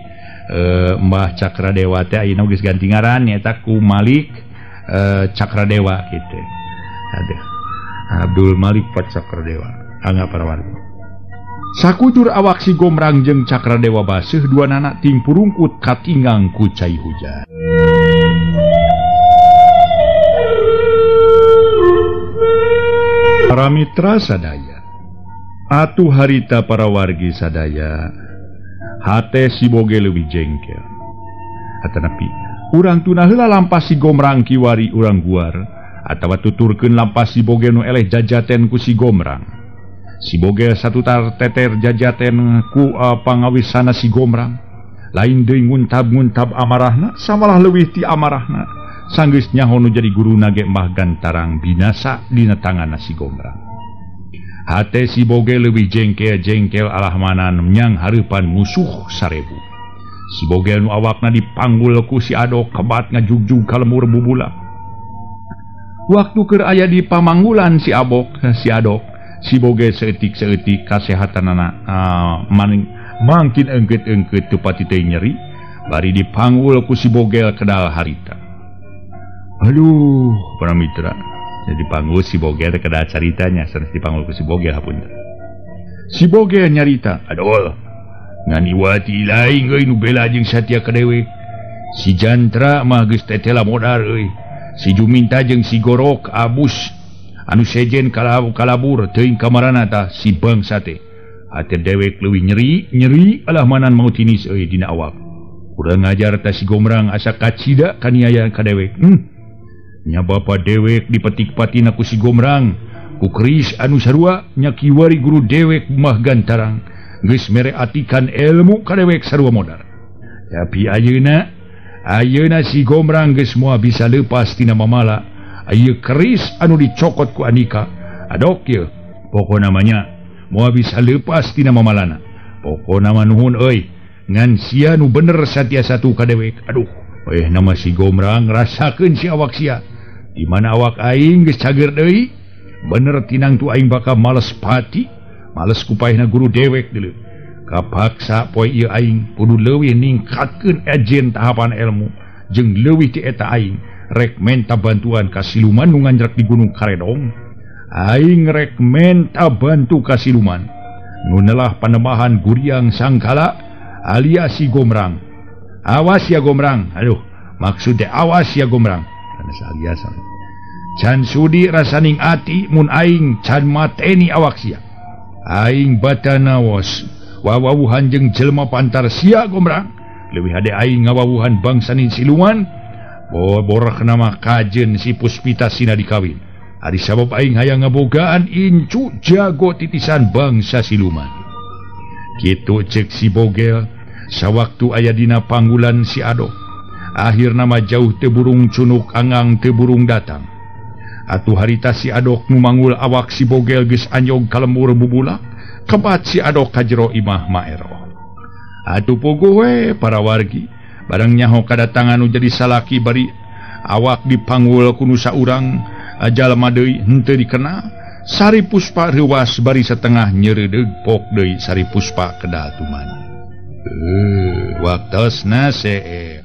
Mbah Cakradewa teh ayeuna geus ganti ngaran nyaeta ku Malik Cakradewa kitu. Aduh. Abdul Malik Pat Cakradewa. Angga para wargi. Sakujur awak si Gomrang jeung Cakradewa baseuh dua nana timpurungkut katinggang ku cai hujan. Para mitra sadaya, atuh harita para wargi sadaya, hate si Boge leuwih jengkel. Atanapi urang tuna heula lampas si Gomrang kiwari urang guar, atawa tuturkeun lampas si Boge nu eleh jajaten ku si Gomrang. Si Bogel satutar teter jajaten ku pangawisana si Gomrang. Lain deui nguntab-nguntab amarahna, samalah leuwih ti amarahna. Sanggeus nyaho nu jadi guruna ge Mbah Gantarang binasa dina tanganna si Gomrang. Hate si Bogel leuwih jengkel-jengkel alahmanan menyang hareupan musuh sarebu. Si Bogel nu awakna dipanggul ku si Adok kebat ngajugjug ka lemur bubulak. Waktu keur aya di pamanggulan si Abok, si Adok, si Bogel saeutik-saeutik kasehatanana mangkin engkeut-engkeut teu pati teh nyeri, bari dipanggul ku si Bogel kedal harita. Aduh, para mitra, jadi panggul si Bogel kedal caritanya, sanes dipanggul ku si Bogel hapunten. Si Bogel nyarita, aduh, ngan iwati lain euy nu bela jeung satia ka dewe. Si Jantra mah geus tetela modar euy. Si Juminta jeung si Gorok abus anu sejen kalabur teuing kamarana tah si bangsa teh. Hate dewek leuwih nyeri nyeri alah manan mau tinis euy dina awak. Kurang ngajar tah si Gomrang asa kacida kaniaya ka dewek. Nya bapa dewek dipetik patina ku si Gomrang ku keris anu sarua nya kiwari guru dewek mah gantarang geus mere atikan ilmu ka dewek sarua modar. Tapi ayeuna si Gomrang geus moal bisa leupas tina mamala. Ieu keris anu dicokot ku Andika. Adok ieu pokona mah nya moal bisa leupas tina mamalana. Pokona mah nuhun euy ngan sia nu bener satia satu ka dewek. Aduh, nama si Gomrang rasakeun si awak sia. Di mana awak aing geus cager deui, bener tinang tu aing bakal males pati, males kupaehna guru dewek deuleu. Kapaksa poe ieu aing kudu leuwih ningkatkeun ajen tahapan ilmu jeung leuwih ti eta aing rek menta bantuan ka siluman nu nganjrek di Gunung Karedong. Aing rek menta bantu ka siluman nu nelah panembahan Guriang Sangkala alias si Gomrang. Awas ya Gomrang. Aduh, maksudnya awas ya Gomrang. Sanes alias. Can sudi rasaning ati mun aing can mateni awak sia. Aing batana wos wawawuhan jeung jelema pantar sia Gomrang. Leuwih hade aing ngawawuhan bangsanin siluman. Borok nama kajen si Puspita Sina dikawin. Ari sabab aing hayang ngabogaan incu jago titisan bangsa siluman. Kitu cek si Bogel sawaktu aya dina panggulan si Adok. Akhir nama jauh teu burung cunuk angang teu burung datang. Atuh harita si Adok nu mangul awak si Bogel geus anjog ka lembur bubulak. Kebat si Adok ka jero imah Maero. Atuh puguh we para wargi. Barang nyaho kadatangan nu jadi salaki bari awak dipanggul ku nu saurang jalma deui henteu dikenal. Sari Puspa reuwas bari setengah nyeureudeuh pok deui Sari Puspa kedal tuman. Waktosna seep.